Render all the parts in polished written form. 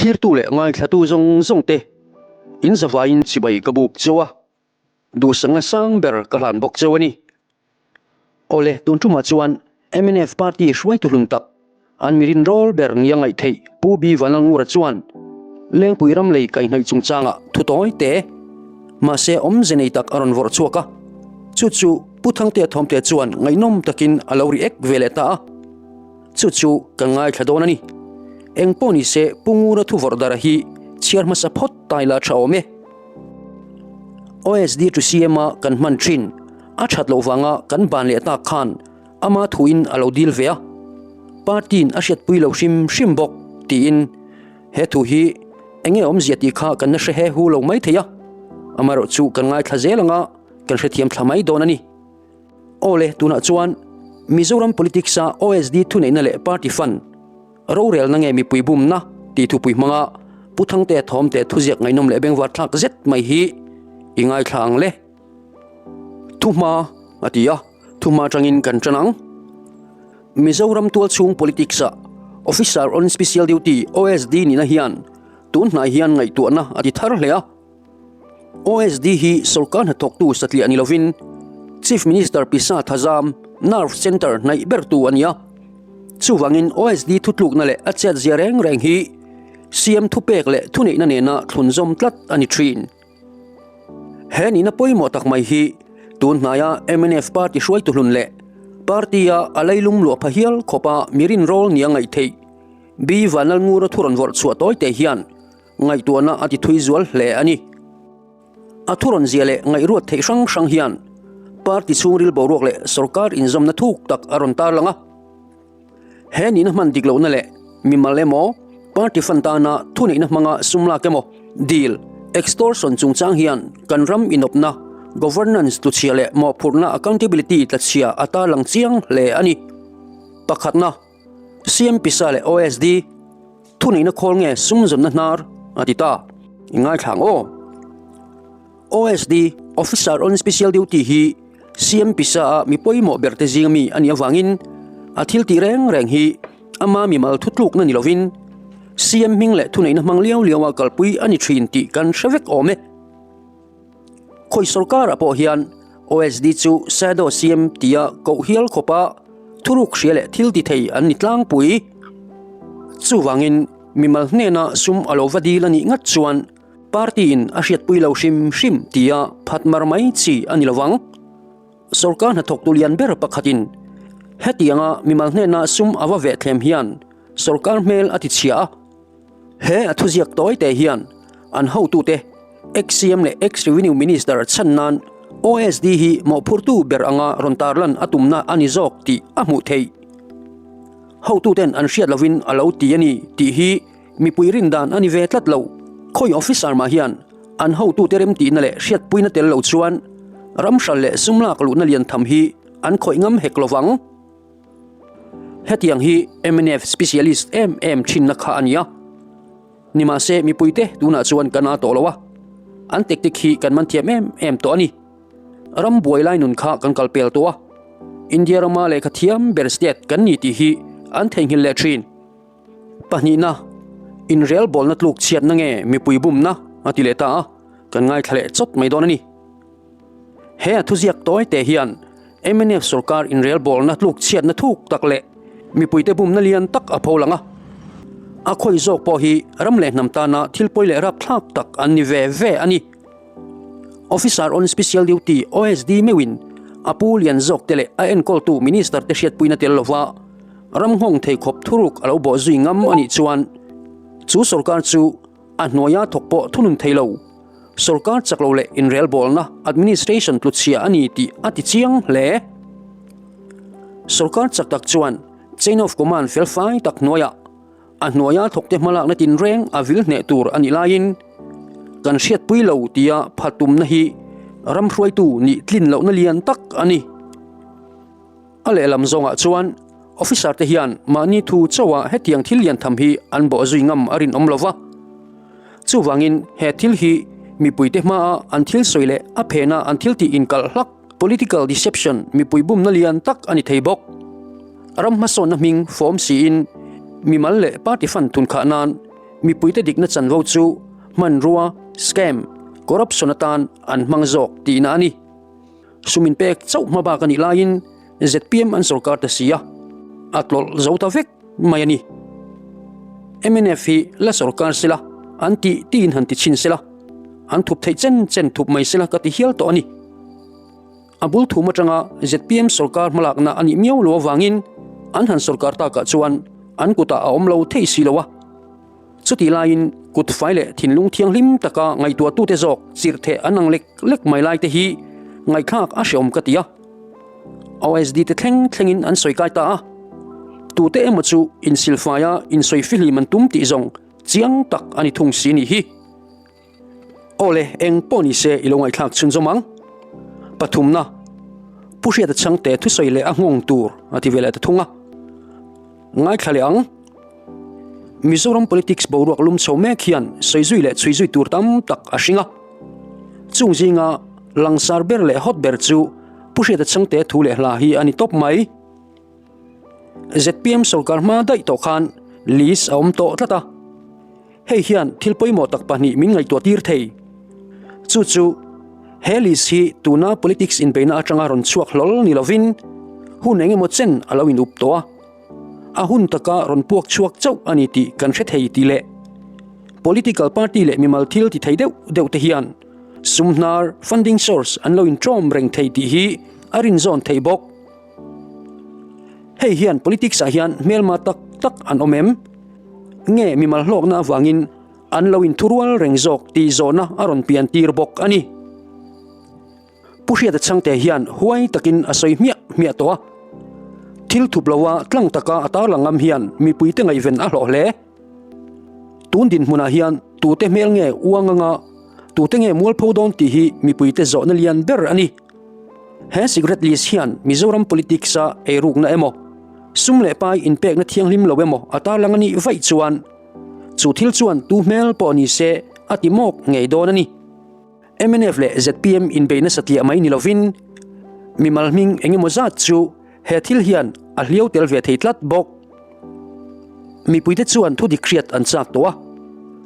Thlirtu leh ngaithlatu zawng zawng te in zavaiin chibai ka buk cheu a, duhsakna sang ber ka hlan bawk cheu a ni. Awle, tun tumah chuan mnf party hruaitu hlun tak, an mirin rawl ber nia ngaih theih Pu B Vanlalngura chuan Lengpui ram lei kaihhnawih chungchangah thu tawi te, mahse awmze nei tak a rawn vawrh chhuak a, chu chu Pu Thangtea Thawmte chuan ngaihnawm takin a lo react ve leh ta a. Chu chu kan ngaithla dawn a ni. Eng pawh ni se Pu Ngura thu vawrh dara hi chhiar hmasa phawt tai la tha awm e. OSD to CM a kan hman thin a that loh vanga kan ban leh tak khan ama thuin a lo dil ve a. Party in a hriatpui lo hrim hrim bawk tiin he thu hi enge awmzia tih kha kan la hre he hu lo mai thei a. Amaherawh chu kan ngaithla zel anga kan hrethiam thla mai dawn a ni. Aw le, tunah chuan Mizoram politics a OSD thuneihna leh party fund rorelna nge mipui bumna tih thupui hmanga Pu Thangtea Thawmte thuziak ngaihnawm leh bengvar thlak zet mai hi i ngaithla ang le. Thuhma a ti a, thuhma atangin kan tan ang. Mizoram tualchhung politics a Officer on Special Duty, OSD, nihna hian tun hnai hian ngaihtuahna a ti thar hle a. OSD hi sorkar hnathawktu satliah ni lovin Chief Minister Pisa Thazam Nerve Centre hnaih bertu a ni a. Chuvangin OSD thutlukna leh a chet zia reng reng hi CM thupek leh thuneihna nena thlunzawm tlat a ni thin. He nihna pawimawh tak mai hi tun hnaia mnf party hruaitu hlun leh party-a a leilum luah pha hial khawpa mi rinrawl nia ngaih theih B Vanlalngura thu rawn vawrh chhuah tawi te hian Ngaihtuahna a ti thui zual hle a ni. A thu rawn zia leh ngaihruat theih hrang hrang hian party chhungril boruak leh sorkar inzawmna thuk tak a rawn tarlang a. He nihna hman dik lohna leh mimal emaw party fan tana thuneihna hmanga sum lak emaw deal, extortion chungchang hian kan ram inawpna, governance tluchhia leh mawhphurhna accountability tlachhia a tarlang chiang hle a ni. Pakhatna. CM Pisa leh OSD thuneihna khawl nge sum zawnna hnar a ti ta. I ngaithla ang aw. OSD, Officer on Special Duty, hi CM Pisa a mi pawimawh ber te zinga mi a nih avangin a thil tih reng reng hi ama mimal thutlukna ni lovin CM hming leh thuneihna hmang liau liau a kalpui a ni thin tih kan hre vek awm e. Khawi sorkarah pawh hian OSD chu Shadow CM tia koh hial khawpa thuruk hria leh thil ti thei an ni tlangpui. Chuvangin mimal hnena sum a lo va dil a nih ngat chuan party in a hriatpui lo hrim hrim tia phat mar mai chi a ni lovang. Sorkar hnathawktu lian ber pakhatin hetianga mimal hnena sum a va vehthlem hian sorkar hmel a tichhia a. He a thuziak tawi te hian an hotute ex-CM leh ex-Revenue Minister chhan nan OSD hi mawhphurtu ber anga rawn tarlan a tumna a ni zawk tih a hmuh theih. Hotuten an hriat lovin a lo ti a ni tih hi mipui rindan a ni ve tlat lo. Khawi officer mah hian an hotute remtihna leh hriatpuina tel lo chuan ram hral leh sum lak luhna lian tham hi an khawih ngam hek lovang. Hetiang hi mnf specialist em em thinna kha a ni a. Nimahse mipuite tunah chuan kan a tawh lo a, an tactic hi kan man thiam em em tawh a ni. Ram buai lai nun kha kan kal pel tawh a, India rama lehkha thiam ber state kan ni tih hi an theihnghilh leh thin. Pahnihna, inrelbawlna tluk chhiatna nge mipui bumna a ti leh ta a, kan ngaithla leh chawt mai dawn a ni. He a thuziak tawi te hian mnf sorkar inrelbawlna tluk chhiatna thuk tak leh mipuite bumna lian tak a pho lang a. A khawi zawk pawh hi ram leh hnam tana thil pawi leh rapthlak tak an ni ve ve a ni. Officer on Special Duty, OSD, meuhin a pu lian zawk te leh a enkawltu Minister te hriatpuina tel lova ram nghawng thei khawp thuruk a lo bawh zui ngam a nih chuan chu sorkar chu a hnuaia thawk pawh thunun thei lo. Sorkar chak lo leh inrelbawlna, administration, tluchhia a ni tih a ti chiang hle. Sorkar chak tak chuan chain of command felfai tak hnuaiah a hnuaia thawkte hmalakna tinreng a vil hneh tur a nih laiin kan hriatpui lo tia phat tumna hi ram hruaitu nih tlin lohna lian tak a ni. A lehlam zawngah chuan officer te hian mahni thu chauha hetiang thil lian tham hi an bawh zui ngam a rinawm lo va. Chuvangin he thil hi mipuite hmaa an thil sawi leh a phena an thil tih inkalh hlak, political deception, mipui bumna lian tak a ni thei bawk. Ram hmasawnna hming fawm siin mimal leh party fund thunkhah nan. mipuite dikna chanvo chu hmanrua, scam, corruption atan an hmang zawk tihna a ni. Sum inpek chauh hma bak a nih laiin zpm an sorkar ta si a, a tlawlh zo ta vek mai a ni. Mnf hi la sorkar sela, an tih tiin han ti chhin sela, an thup theih chen chen thup mai sela ka ti hial tawh a ni. A bul thum atanga zpm sorkar hmalakna a nih miau lo avangin an han sorkar takah chuan an kutah a awm lo thei si lo a. Chutih laiin kut fai leh thinlung thianghlim taka ngaihtuahtute zawk chirhtheh an ang lek lek mai laite hi ngaihthlak a hreawm ka ti a. OSD te thleng thlengin an sawi kai ta a. Tute emaw chu insilfaia insawi fihlim an tum tih zawng chiang tak a ni thung si nih hi. Awle, eng pawh ni se i lo ngaihthlak chhunzawm ang. Pathumna, Pu Hriata Chhangte thusawi leh a nghawng tur a ti ve leh ta thung a. Ngaithla leh ang. Mizoram politics boruak lum chho mek hian sawi zui leh chhui zui tur tam tak a hring a. Chung zinga langsar ber leh hot ber chu Pu Hriata Chhangte thu leh hla hi a ni tawp mai. Zpm sorkar hma daih tawh khan list a awm tawh tlat a. Hei hian thil pawimawh tak pahnih min ngaihtuah tir thei. Chu chu, he list hi tuna politics inbeihna atanga rawn chhuak hlawl ni lovin hun eng emaw chen a lo inup tawh a. A hun taka rawn puak chhuak chauh a ni tih kan hre thei tih leh political party leh mimal thil ti thei deuh deuh te hian sum hnar, funding source, an lo inṭawm reng thei tih hi a rinzawn thei bawk. Hei hian politics ah hian hmelma tak tak an awm em? Nge mimal hlawkna avangin an lo inthurual reng zawk tih zawhna a rawn pian tir bawk a ni. Pu Hriata Chhangte hian huai takin a sawi hmiah hmiah tawh a. Thil thup loa tlang taka a tarlang ngam hian mipuite ngaihven a hlawh hle. Tun dinhmunah hian tute hmel nge uang anga tute nge mualpho dawn tih hi mipuite zawhna lian ber a ni. He cigarette list hian Mizoram politics-a eirukna emaw, sum leh pai inpekna thianghlim lo emaw a tarlang a nih vaih chuan chu thil chuan tu hmel pawh ni se a ti mawk ngei dawn a ni. Mnf leh zpm inbei nasa tliah mai ni lovin mimal hming eng emaw zat chu he thil hian a hliau tel ve thei tlat bawk. Mipuite chuan thudik hriat an chak tawh a,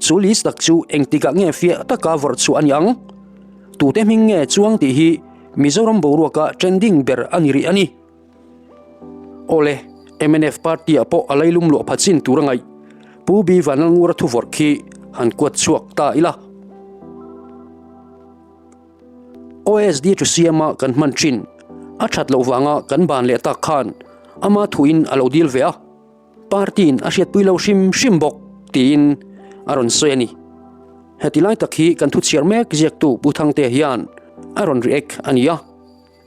chu list tak chu engtikah nge fiah taka vawrh chhuah a ni ang? Tute hming nge chuang tih hi Mizoram boruaka trending ber a ni rih a ni. Awle, mnf party-ah pawh a lailum luah pha chin tur a ngaih. Pu B Vanlalngura thuvawrh khi han kuat chhuak ta ila. OSD thu siama kan hman thin a that loh vanga kan ban leh tak khan ama thuin a lo dil ve a. Party-in a hriatpui lo hrim hrim bawk tiin a rawn sawi a ni. Heti lai tak hi kan thuchhiar mek ziaktu Pu Thangtea hian a rawn react a ni a.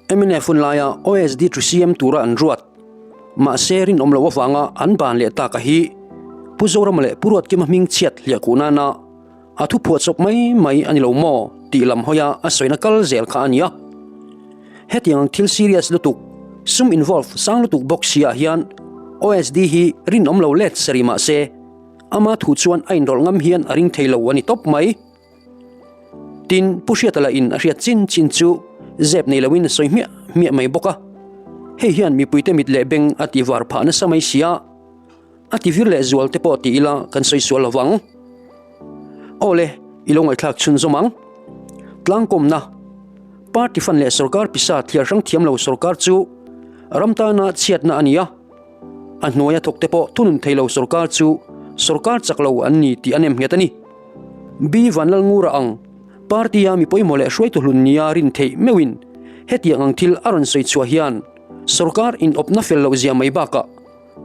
Mnf hun laia OSD thu siam tura an ruat, mahse rinawm loh avanga an ban leh taka hi Pu Zorama leh Pu Ruatkima hming chhiat hliahkuh nana a thu phuahchawp mai mai a ni lo maw tih lam hawia a sawina kal zel kha a ni a. Hetiang thil serious lutuk, sum involve sang lutuk bawk si ah hian OSD hi rinawm lo let sarih mah se ama thu chuan a inrawlh ngam hian a ring thei lo a ni tawp mai. Tin, Pu Hriata lah in a hriat chin chin chu zep nei loin a sawi hmiah hmiah mai bawk a. Hei hian mipuite mit leh beng a ti var phah nasa mai sia. A ti vir leh zual te pawh ti ila kan sawi sual lovang. Awle, i lo ngaihthlak chhunzawm ang. Tlangkawmna, Party fund leh sorkar pisa thliar hrang thiam lo sorkar chu ram tana chhiatna a ni a. A hnuaia thawk te pawh thunun thei lo sorkar chu sorkar chak lo an ni tih a nem nghet a ni. B Vanlalngura ang party-a mi pawimawh leh hruaitu hlun nia rin theih meuhin hetiang ang thil a rawn sawi chhuah hian sorkar inawpna fel loh zia mai bakah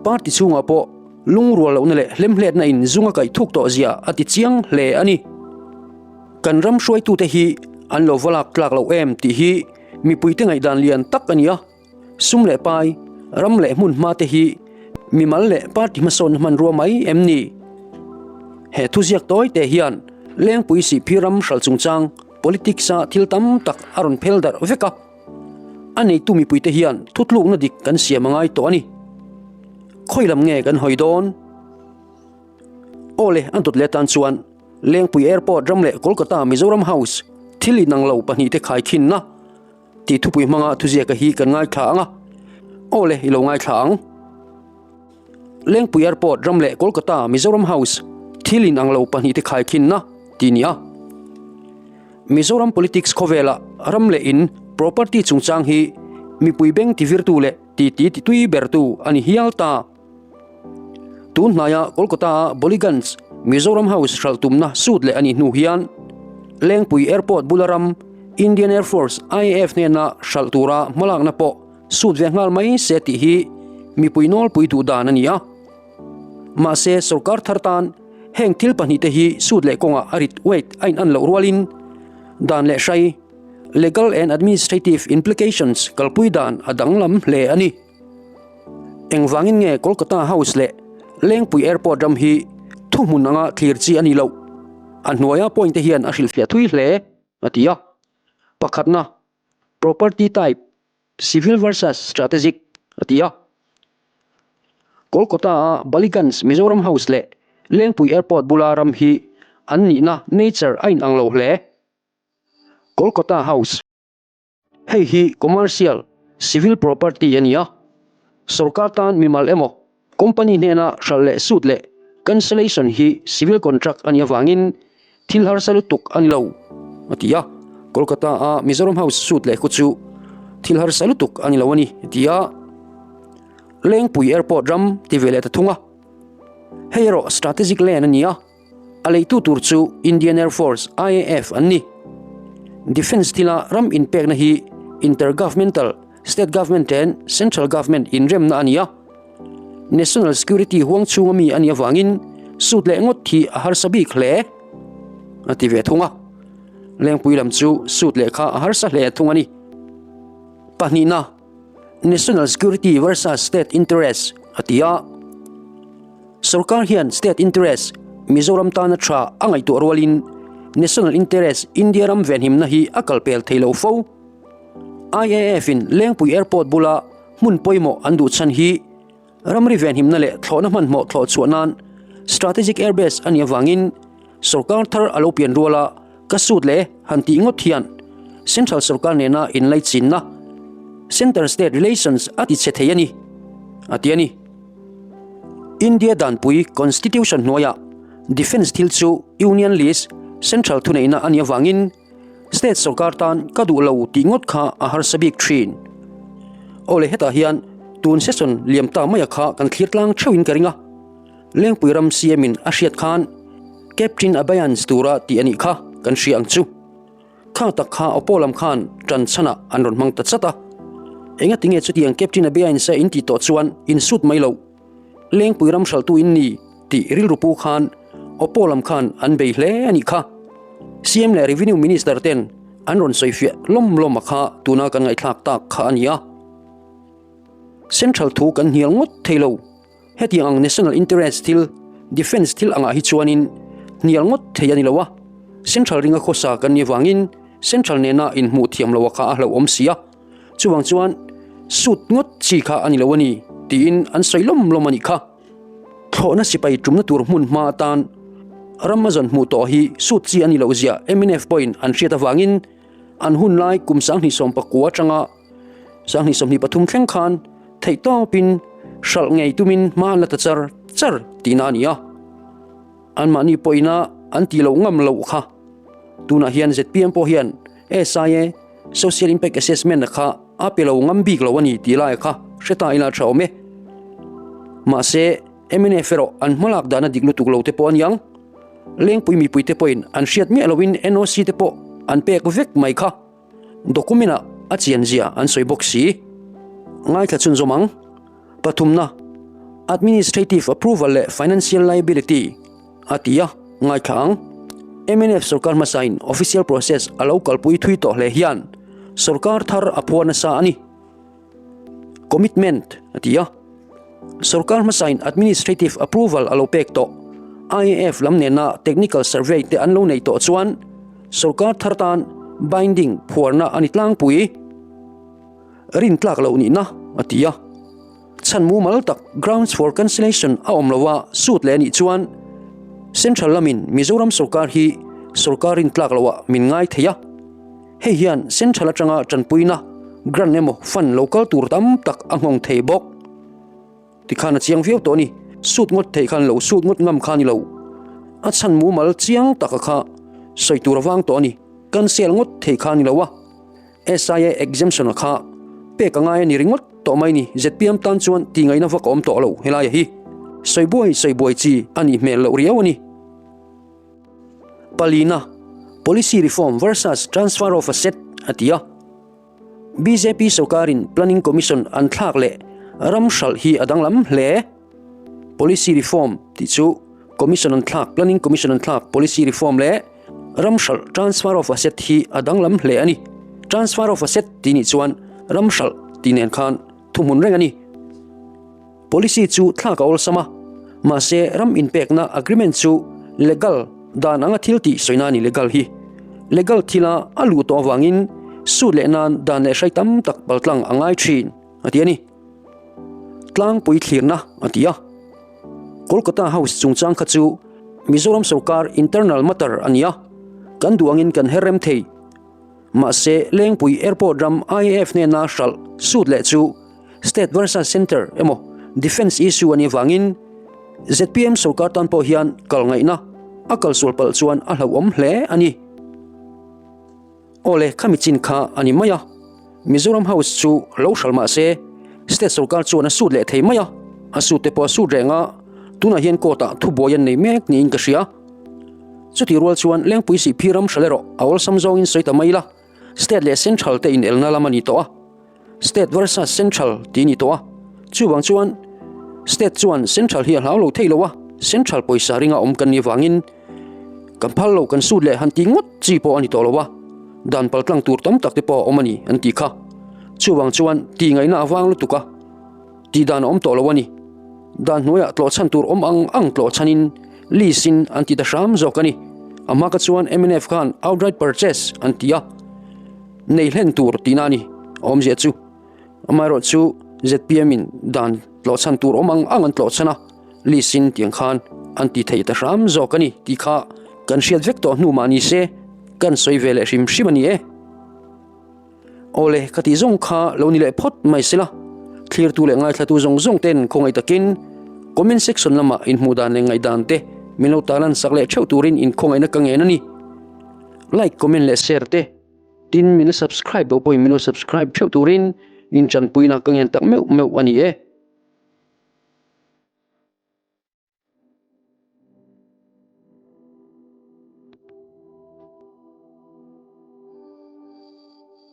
Party chhungah pawh lungrual lohna leh hlemhletna in zung a kaih thuk tawh zia a ti chiang hle a ni. Kan ram hruaitute hi an lo va lak tlak loh em tih hi mipuite ngaihdan lian tak a ni a. Sum leh pai, ram leh hmun hma te hi mimal leh party hmasawnna hmanrua mai em ni? He thuziak tawi te hian Lengpui Sihphir ram hral chungchang politics-a thil tam tak a rawn phel darh vek a. A neitu mipuite hian thutlukna dik kan siam a ngai tawh a ni. Khawi lam nge kan hawi dawn? Aw le, an dawt leh atan chuan Lengpui Airport ram leh Kolkata Mizoram House thil inang lo pahnihte khaikhinna tih thupui hmanga thuziaka hi kan ngaithla ang a. Aw le, i lo ngaithla ang. Lengpui Airport ram leh Kolkata Mizoram House Thil inang lo pahnihte khaikhinna tih ni a. Mizoram politics khawvela ram leh in property chungchang hi mipui beng tivirtu leh titi titui bertu a ni hial ta. Tun hnaia Kolkata-a Boliganj Mizoram House hralh tumna sut leh a nih hnu hian Lengpui Airport bula ram Indian Air Force, IAF, hnena hralh tura hmalakna pawh sut ve nghal mai se tih hi mipui nawlpui duh dan a ni a. Mahse sorkar thar tan heng thil pahnihte hi sut leh kawngah a rit weight a inan loh rualin dan leh hrai, legal and administrative implications, kalpui dan a danglam hle a ni. Engvangin nge Kolkata House leh Lengpui Airport ram hi thuhmun anga thlir chi a ni loh? A hnuaia point te hian a hrilhfiah thui hle, a ti a. Pakhatna, Property type, Civil versus Strategic, a ti a. Kolkata-a Ballygunge Mizoram House leh Lengpui Airport bula ram hi an nihna nature a inang lo hle. Kolkata House. Hei hi commercial, civil property a ni a, sorkar tan mimal emaw company hnena hralh leh sut leh cancellation hi civil contract a nih avangin thil harsa lutuk a ni lo, a ti a. Kolkata-a Mizoram House sut leh khu chu thil harsa lutuk a ni lo a ni, a ti a. Lengpui Airport ram ti ve leh ta thung a. Hei erawh strategic land a ni a. A leitu tur chu Indian Air Force, IAF, an ni. Defence thila ram inpekna hi Intergovernmental, State Government and Central Government inremna a ni a. National Security huang chhunga mi a nih avangin sut leh ngawt hi a harsa bik hle, a ti ve thung a. Lengpui lam chu sut leh kha a harsa hle thung a ni. Pahnihna, National Security versus State Interest, a ti a. Sorkar hian state interest, Mizoram tana tha a ngaihtuah rualin national interest, India ram venhimna hi a kalpel thei lo fo. IAF in Lengpui Airport bula hmun pawimawh an duh chhan hi ramri venhimna leh thlawhna hmanhmawh thlawh chhuah nan strategic airbase a nih avangin sorkar thar a lo pian ruala ka sut leh han tih ngawt hian central sorkar nena inlaichinna, centre-state relations, a tichhe thei a ni, a ti a ni. India danpui Constitution hnuaiah Defence thil chu Union List, Central thuneihna a nih avangin State sorkar tan ka duh lo tih ngawt kha a harsa bik thin. Awle hetah hian tun session liam ta maia kha kan thlir tlang theuhin ka ring a, Lengpui ram CM in a hriat khan Captain Abeyance tura tih a nih kha kan hria ang chu. Kha tak kha Oppo lam khan ṭan chhanah an rawn hmang ta chat a. Engati nge chutiang Captain Abeyance in tih tawh chuan in sut mai loh? Lengpui ram hralhtu in ni tih rilru pu khan Oppo lam khan an bei hle a nih kha. CM leh Revenue Minister ten an rawn sawifiah lawm lawm a kha tuna kan ngaihthlak tak kha a ni a. Central thu kan hnial ngawt thei lo. Hetiang ang national interest thil, defence thil angah hi chuanin hnial ngawt thei a ni lo a, central ringa khawsa kan nih avangin central nena inhmuh thiam loha kha a hlauhawm si a, chuvang chuan suit ngawt chi kha a ni lo a ni tiin an sawi lawm lawm a nih kha. Thlawhna sipai tumna tur hmun hma atan ram a zawn hmuh tawh hi suit chi a ni loh zia mnf pawhin an hriat avangin an hun lai kum 2019 atanga 2023 thleng khan theihtawpin hralh ngei tumin hma an la ta char char tihna a ni a. Anmahni pawhina an tih loh ngam loh kha. Tunah hian zpm pawh hian SIA, Social Impact Assessment, kha a pe lo ngam bik lo a ni tih lai kha hre ta ila tha awm e. Mahse, mnf erawh an hmalak dahna dik lutuk lo te pawh a niang. Lengpui mipuite pawhin an hriat miah loin NOC te pawh an pek vek mai kha. Document-ah a chian zia an sawi bawk si. Ngaithla chhunzawm ang. Pathumna, Administrative Approval leh Financial Liability a ti a, ngaithla ang. Mnf sorkar hmasain official process a lo kalpui thui tawh hle hian sorkar thar a phuar nasa a ni. Commitment a ti a. Sorkar hmasain administrative approval a lo pek tawh. IAF lam nena technical survey te an lo neih tawh chuan sorkar thar tan binding phuarna a ni tlangpui. Rin tlak loh nihna a ti a. Chhan mumal tak grounds for cancellation a awm lova suit leh a nih chuan Central lamin Mizoram sorkar hi sorkar rin tlak loah min ngai thei a. Hei hian Central atanga tanpuina grant emaw fund lo kal tur tam tak a nghawng thei bawk. Tikhan a chiang viau tawh a ni. Suit ngawt theih khan lo, suit ngawt ngam kha a ni lo. A chhan mumal chiang taka kha sawi tur avang tawh a ni. Cancel ngawt thei kha a ni lo a, SIA exemption a kha pek a ngai a ni ringawt tawh mai ni. Zpm tan chuan tih ngaihna vak a awm tawh lo helaia hi. Sawi buai sawi buai chi a nih hmel loh riau a ni. Palina, Policy reform versus transfer of asset a ti a. Bjp sorkarin Planning Commission an thlak leh ram hralh hi a danglam hle. Policy reform tih chu Commission an thlak, Planning Commission an thlak policy reform leh ram hralh transfer of asset hi a danglam hle a ni. Transfer of asset tih nih chuan ram hralh tih nen khan thuhmun reng a ni. Policy chu thlak a awlsam a, mahse ram inpekna agreement chu legal dan anga thil tih sawina a ni legal hi. Legal thila a luh tawh avangin sut leh nan dan leh hrai tam tak paltlang a ngai thin a ti a ni. Tlangpui thlirna a ti a. Kolkata House chungchang kha chu Mizoram sorkar internal matter a ni a, kan duh angin kan her rem thei. Mahse Lengpui Airport ram IAF hnena hralh sut leh chu State versus Centre emaw Defence issue a nih avangin zpm sorkar tan pawh hian kal ngaihna a kal sual palh chuan a hlauhawm hle a ni. Awle khami chin kha a ni mai a, Mizoram House chu lo hralh mah se State sorkar chuan a sut leh thei mai a, a sut te pawh a sut reng a, tunah hian court ah thubuai an nei mek niin ka hria. Chutih rual chuan Lengpui Sihphir ram hralh erawh a awlsam zawngin sawi ta mai la, State leh Central te inelna lam a ni tawh a. State versus Central tih a ni tawh a, chuvang chuan State chuan Central hi a hlau lo thei lo a, Central pawisa ringa awm kan nih vangin kan phal lo kan sut leh han tih ngawt chi pawh a ni tawh lo a, dan paltlang tur tam tak te pawh a awm a ni an tih kha. Chuvang chuan tih ngaihna a vang lutuk a, tih dan a awm tawh lo a ni. Dan hnuaiah tlawhchhan tur awm ang ang tlawhchhanin lease in an ti ta hram zawk a ni. A hma ka chuan mnf khan outright purchase an ti a. Nei hlen tur tihna a ni a awmzia chu. Amaherawh chu zpm in dan tlawhchhan tur awm ang ang an tlawhchhan a, list in tiang khan an ti thei ta hram zawk a ni tih kha kan hriat vek tawh hnu mah ni se kan sawi ve leh hrim hrim a ni e. Awle ka tih zawng kha lo ni leh phawt mai sela, thlirtu leh ngaithlatu zawng zawng ten khawngaih takin comment section lamah inhmuh dan leh ngaihdan te min lo tarlan sak leh theuh turin inkhawngaihna ka ngen a ni. Like, comment leh share te. Tin, min la subscribe loh pawhin min lo subscribe theuh turin in tanpuina ka ngen tak meuh meuh a ni e.